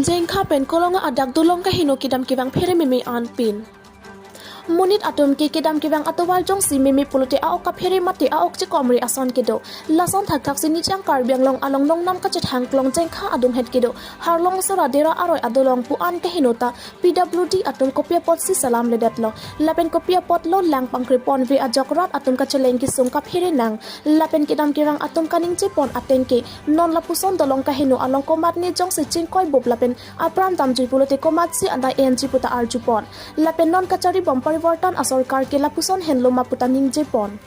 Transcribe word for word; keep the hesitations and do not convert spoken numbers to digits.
Jengkha pen Kolonga adak dolong kaheno kedam kevang phere meme anpin. Monit atum ke kedam kevang atovar jongsi meme pulote a-ok kaphere mate a-ok chekomre ason kedo. Lason thakthaksi Nijang Karbi Anglong along nongnam kachethang klong Jengkha adunghet kedo Harlong Sora Dera aroi adolong pu-an kaheno ta P W D atum kopi apotsi salam ledetlo. Lapen kopi apotlo lang pangkreponve ajok rat atum kacheleng kesung kaphere nang. Lapen kedam kevang atum kaningjepon ateng ke non lapuson dolong kaheno along komatne jongsi chingkoibup lapen apran damjui pulote komatsi adai enji puta arjupon. Lapen non kacharibom parivartan asorkar ke lapuson henlo ma puta ningjepon.